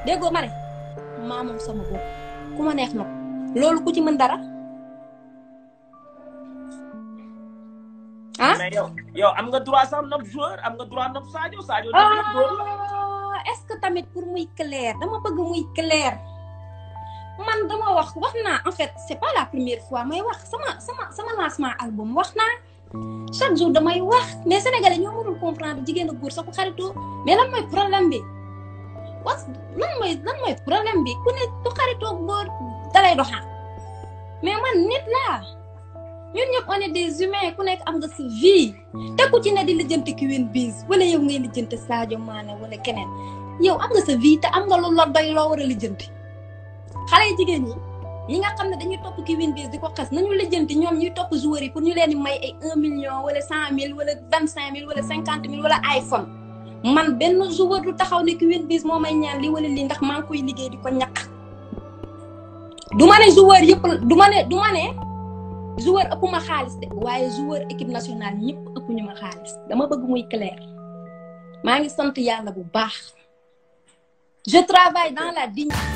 déggoo ma ne maa moom sama bopp ku ma neex nag loolu ku ci mën dara ah. mais yow am nga droit sax nopp joueur am nga droit nopp Sadio. est-ce que tamit pour muy clair dama bëgg muy clair man dama wax naa en fait c'est pas la première fois may wax sama lancement album wax naa chaque jour damay wax mais sénégalais ñoo mënul comprendre jigéen ak góor sax ku xaritoo mais lan mooy problème bi lan mooy problème bi ku ne du xaritoo góor dalay doxaan mais man nit laa ñun ñëpp on est des humains ku nekk am nga sa vie te ku ci ne di lijjanti Queen Biz wala yow ngay lijjanti Sadio Mané wala keneen yow am nga sa vie te am nga lu la doy loo war a lijjanti xale yu jigéen ñi nga xam ne dañuy topp Queen Biz di ko xas nañu lijjanti ñoom ñuy topp joueurs yi pour ñu leen di may ay 1 million wala 100 000 wala 25 000 wala 50 000 wala iPhone man benn joueur du taxaw ne Queen Biz moo may ñaan li wala lii ndax maa ngi koy liggéey di ko ñaq du ma ne joueur yëpp du ma ne joueur ëpp ma xaalis de waaye joueur équipe nationale ñëpp ëpp ñu ma xaalis dama bëgg muy clair maa ngi sant yàlla bu baax je travaille dans la dignité